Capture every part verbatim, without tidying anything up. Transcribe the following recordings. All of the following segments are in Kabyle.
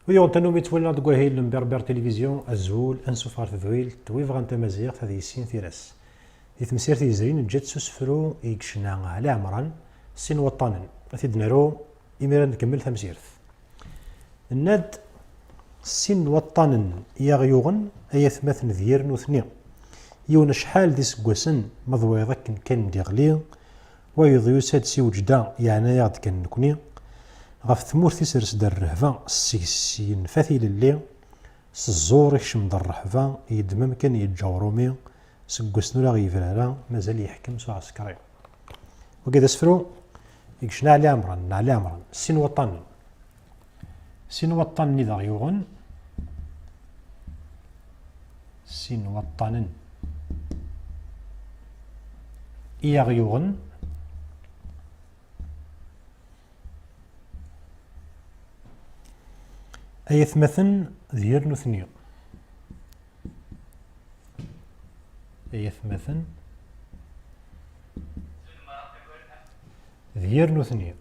Wid yuɣen tannumi ttwaliɣ deg wahil n Berber Télévision, azul, ansuf ɣer tedwilt, wi bɣan tamaziɣt ad yissin tira-s. Di temsirt yezrin, neǧǧa-tt s usefru i yecna Ɛli Ɛemran, Sin waṭṭanen. Ad t-id-naru, imir ad nkemmel tamsirt. Nenna-d, sin n waṭṭanen i aɣ-yuɣen, ay atmaten d yir nutni. Yiwen acḥal d iseggasen, ma d wayeḍ akken kan d-iɣli, wayeḍ yusa-d si weǧda, yeɛna-yaɣ-d kan nekni. Ɣef tmurt isers-d rrehba, seg-s yenfa tilelli. S ẓẓur ikcem-d rrehba, yeddem amkan yeǧǧa uṛumi, seg wass ur aɣ-yebri ara, mazal yeḥkem s uɛeskri. Wagi d asefru i yecna Ɛli Ɛemran, n Ɛli Ɛemran, sin waṭṭanen. Sin waṭṭanen i d aɣ-yuɣen, sin waṭṭanen i aɣ-yuɣen, ay atmaten d yir nutni. Ay atmaten d yir nutni.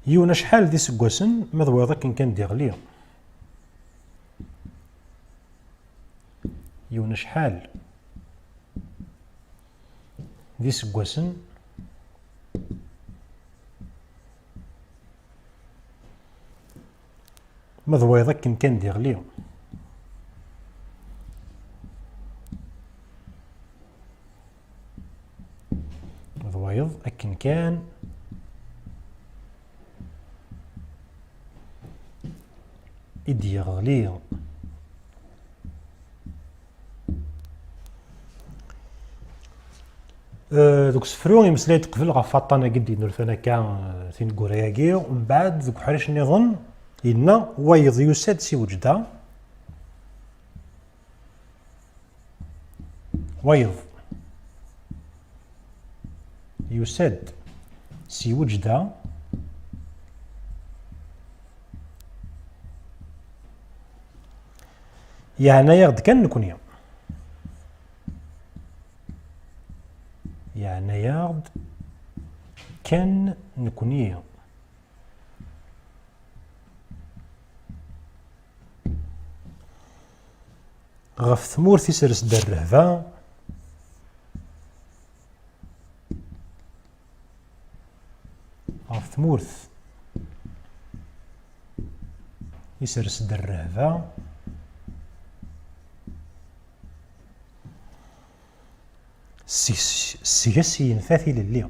Yiwen acḥal d iseggasen, ma d wayeḍ akken kan d-iɣli. Yiwen acḥal d iseggasen, ma d wayeḍ akken kan d-iɣli. Ma d wayeḍ akken kan i d-yeɣli. Eh, deg usefru, imeslay-d qbel ɣef waṭṭan-agi d-yennulfan akka, eh, tineggura-agi, mbeɛd deg uḥric nniḍen, yenna, wayeḍ yusa-d si weǧda, wayeḍ yusa-d si weǧda, yeɛna-yaɣ-d kan nekni. Yeɛna-yaɣ-d kan nekni. Ɣef tmurt isers-d rrehba, ɣef tmurt isers-d rrehba, seg-, seg-s yenfa tilelli.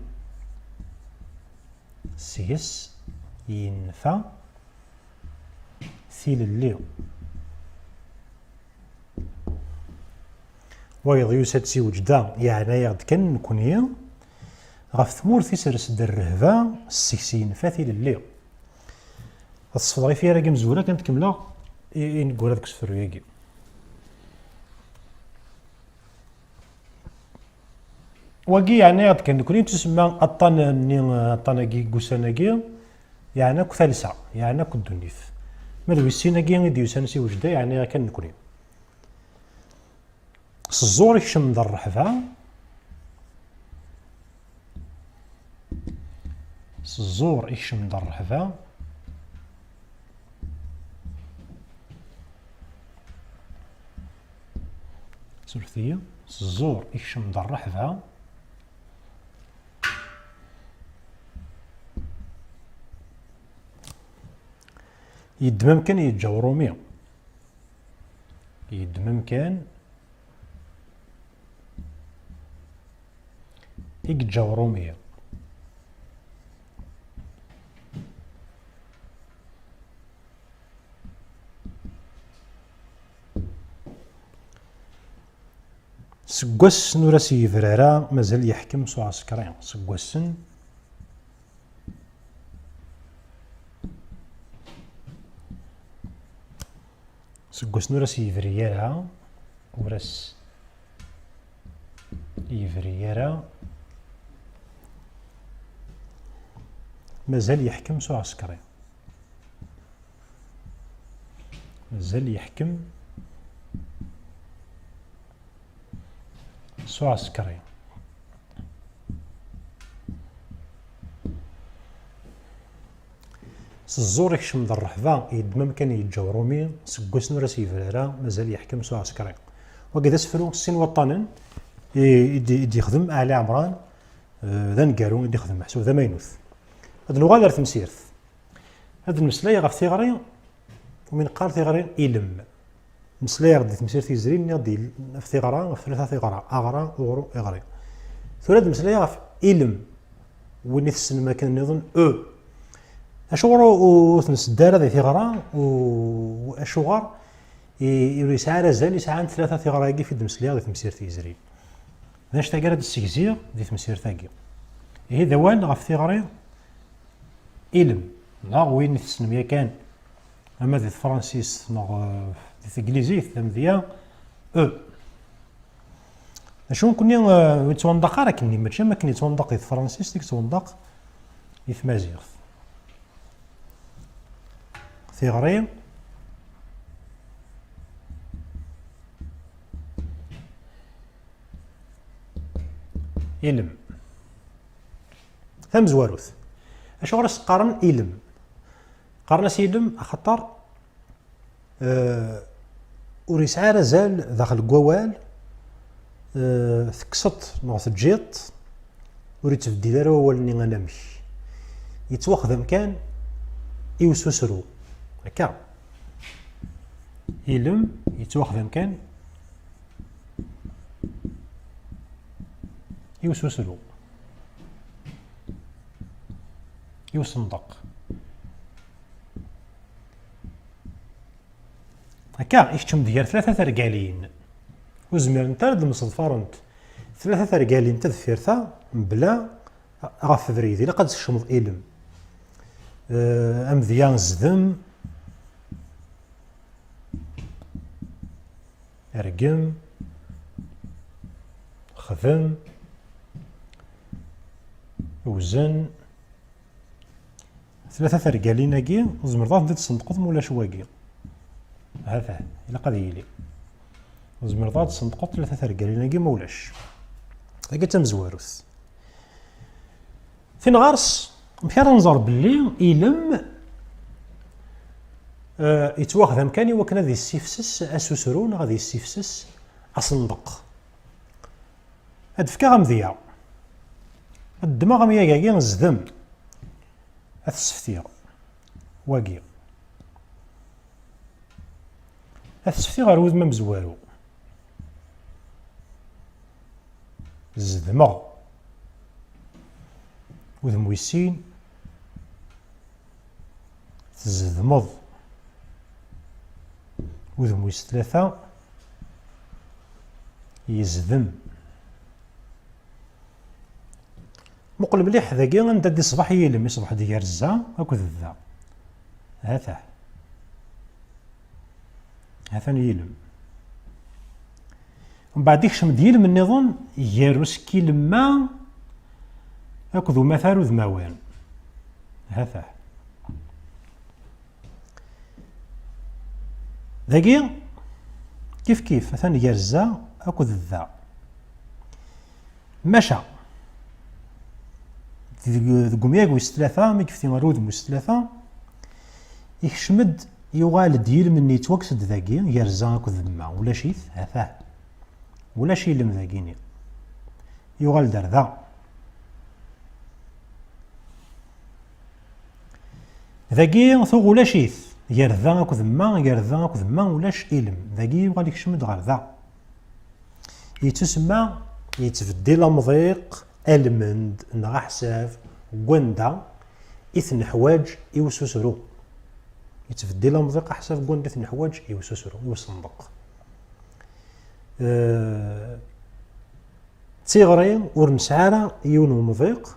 Seg-s yenfa tilelli. Wayeḍ yusa-d si weǧda, yeɛna-yaɣ-d kan nekni. Ɣef tmurt isers-d rrehba, seg-s yenfa tilelli. Ad ṣefḍeɣ ifyar-agi imezwura kan ad kemmleɣ i, ineggura deg usefru-agi. Wagi yeɛna-yaɣ-d kan nekni, yettusemma aṭṭan-nni, aṭṭan-agi n wussan-agi, yeɛna akk talsa, yeɛna akk ddunit. Ma d wis sin-agi i d-yusan si weǧda, yeɛna-yaɣ kan nekni. S ẓẓur ikcem-d rrehba, s ẓẓur ikcem-d rrehba, surfet-iyi, s ẓẓur ikcem-d rrehba, yeddem amkan yeǧǧa uṛumi. Yeddem amkan i yeǧǧa uṛumi. Seg wass n ur as-yebri ara, mazal yeḥkem s uɛsekri. Seg wassen Seg wass n ur as-yebri ara, ur as-yebri ara, mazal yeḥkem s uɛsekri. Mazal yeḥkem s uɛsekri. S ẓẓur ikcem d rreḥba, yeddem amkan yeǧǧa uṛumi, seg wass-nni ur as-yebri ara, mazal yeḥkem s uɛeskri. Wagi d asefru sin waṭṭanen i, i d-, i d-yexdem Ɛli Ɛemran, eh, d aneggaru i d-yexdem, meḥsub d amaynut. Ad nuɣal ar temsirt. Ad nmeslay ɣef tiɣri umi neqqar tiɣri ilem. Meslayeɣ-d di temsirt yezrin, nniɣ-d il-, ɣef tiɣra, ɣef tlata tiɣra, aɣra, uɣru, iɣri. Tura ad meslayeɣ ɣef ilem, win i tessnem akken nniḍen e. Acuɣer ur, ur t-nsedda ara di tiɣra? U acuɣer i, ur yesɛi ara azal i sɛant tlata tiɣra-agi i d-meslayeɣ di temsirt yezrin? D anect-agi ara d-ssegziɣ di temsirt-agi. Ihi d awal ɣef tiɣri ilem, neɣ win i tessnem yakan, ama di tefransist neɣ, eh, di teglizit, d amedya e. D acu nekkni, eh, ur yettwanḍaq ara akkenni, mačči am akken yettwanḍaq di tefransist i yettwanḍaq di tmaziɣt. Tiɣri ilem. Tamezwarut. Acuɣer i s-qqaren ilem? Qqaren-as ilem axaṭer, eh, ur yesɛi ara azal daxel n wawal, eh, tekkseḍ-t neɣ teǧǧiḍ-t, ur yettbeddil ara wawal-nni anamek. Yettwaxdam kan i ususru. Akka. Ilem yettwaxdam kan i ususru, i usenḍeq. Akka, ikeččem-d gar tlata tergalin. Ur zmirent ara ad mseḍfarent tlata tergalin ta deffir ta, mebla ɣef ubrid, ilaq ad tsekcmeḍ ilem. Eh, amedya zdem, rgem, xdem, wzen. Tlata tergalin-agi, tzemreḍ ad tent-id-tessenṭqeḍ ma ulac wagi. Hata, ilaq ad yili. Tzemreḍ ad tessenṭqeḍ tlata tergalin-agi ma ulac. Tagi d tamezwarut. Tin ɣer-s, amek ara nẓer belli ilem, eh, yettwaxdam kan i wakken ad yessifses asusru neɣ ad yessifses asenḍeq? Ad d-fkeɣ amedya. Ad ddmeɣ amyag-agi, zdem. Ad t-sseftiɣ. Wagi. Ad t-sseftiɣ ɣer wudem amezwaru. Zedmeɣ. Udem wis sin. Tzedmeḍ. Udem wis tlata, yezdem. Muqel mliḥ dagi anda d-iṣbeḥ yilem, iṣbeḥ-d gar zza akked da. Hatah. Hatan yilem. Mbeɛd ikcem-d yilem nniḍen gar usekkilemma akked umatar udmawan. Hatah. Dagi, kif kif, atan gar zza akked da. Maca, deg, deg umyag wis tlata, mi yefti ɣer wudem wis tlata, ikcem-d, yuɣal-d yilem-nni yettwakkes-d dagi, gar zza akked ma, ulac-it, atah. Ulac ilem dagini. Yuɣal-d ar da. Dagi tuɣ ulac-it. Gar da akked ma, gar da akked ma, ulac ilem. Dagi yuɣal ikcem-d ɣer da. Yettusemma yettbeddil amḍiq almend neɣ aḥsab n wanda i t-neḥwaǧ i ususru. Yettbeddil amḍiq aḥsab n wanda i t-neḥwaǧ i ususru, i usenḍeq. Eh, d tiɣri ur nesɛi ara yiwen umḍiq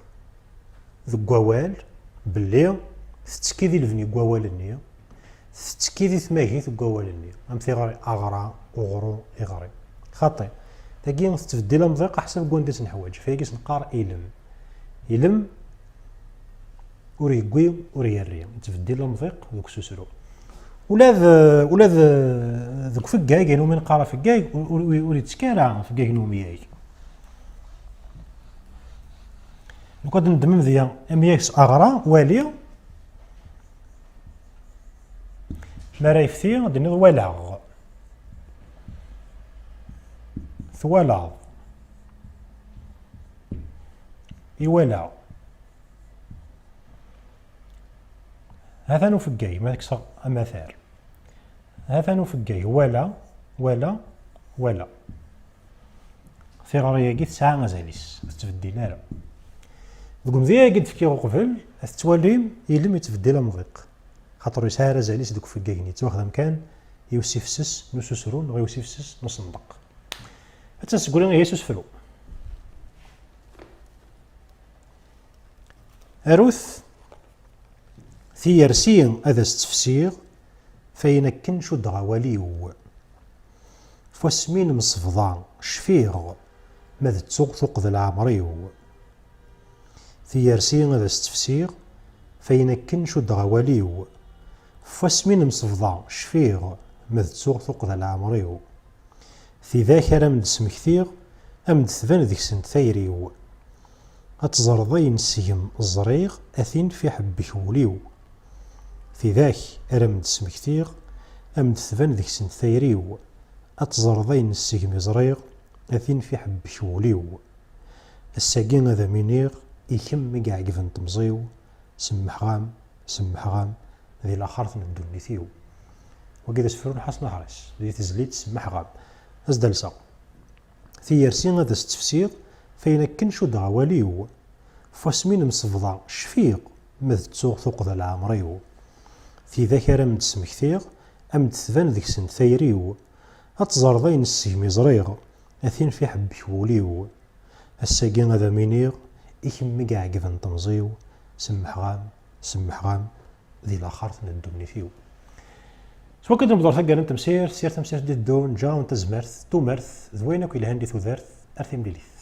deg wawal belli tettekki di lebni n wawal-nni, tettekki di tmagit deg wawal-nni, am tiɣri aɣra, uɣru, iɣri. Xaṭi, tagi tettbeddil amḍiq aḥsab n wanda i tt-neḥwaǧ, f ayagi i s-neqqar ilem. Ilem ur yegwi, ur yerri, yettbeddil amḍiq deg ususru. Ula d, ula d deg ufeggag, ayen umi neqqar afeggag, ur, ur, ur yettekki ara afeggag n umyag. Lukan ad neddem amedya, amyag s aɣra, wali, Mi ara yefti, ad d-tiniḍ walaɣ. Twalaḍ. Iwala. Hatan ufeggay, ma kkseɣ amatar. Hatan ufeggay, wala, wala, wala. Tiɣri-agi tesɛa azal-is, ur tettbeddil ara. Deg umedya-agi d-fkiɣ uqbel, ad tettwalim ilem yettbeddil amḍiq. Xaṭer ur yesɛi ara azal-is deg ufeggag-nni, yettwaxdam kan i usifses n ususru neɣ i usifses n usendeq. Ad tt-nsegri ihi s usefru. Arut, tiyersi ad as-tt-fsiɣ, f ayen akken cuddeɣ awal-iw. F wasmi nemsebḍa cfiɣ, ma d ttuɣ tuqḍ leɛmer-iw. Tiyersi ad as-tt-fsiɣ, f ayen akken cuddeɣ awal-iw. F wasmi nemsebḍa cfiɣ, ma d ttuɣ tuqḍ leɛmer-iw. Tidak ara m-d-smektiɣ, a m-d-tban deg-sent tayri-w. Ad teẓreḍ ayen seg-m ẓriɣ, a t-inef iḥebbek wul-iw. Tidak ara m-d-smektiɣ, a m-d-tban deg-sent tayri-w. Ad teẓreḍ ayen seg-m i ẓriɣ, a t-inef iḥebbek wul-iw. Ass-agi ad am-iniɣ, i kemm i iɛeggben temẓi-w, semmḥeɣ-am, semmḥeɣ-am, di laxert n ddunit-iw. Wagi d asefru n Ḥasan Aḥris, di tezlit semmḥeɣ-am. Ad s-d-alseɣ. Tiyersi ad as-tt-fsiɣ, f ayen akken cuddeɣ awal-iw. F wasmi nemsebḍa cfiɣ, ma d ttuɣ tuqḍ leɛmer-iw. Tidak ara m-d-smektiɣ, a m-d-tban deg-sent tayri-w. Ad teẓreḍ ayen seg-m i ẓriɣ, a t-inef iḥebbek wul-iw. Ass-agi ad am-iniɣ, i kemm i iɛeggben temẓi-w, semmḥeɣ-am, semmḥeɣ-am, di laxert n ddunit-iw. S wakka d-newweḍ ɣer taggara n temsirt, sir tamsirt d-iteddun, ǧǧan tazmert, tumert, d wayen akk yelhan di tudert, ar timlilit.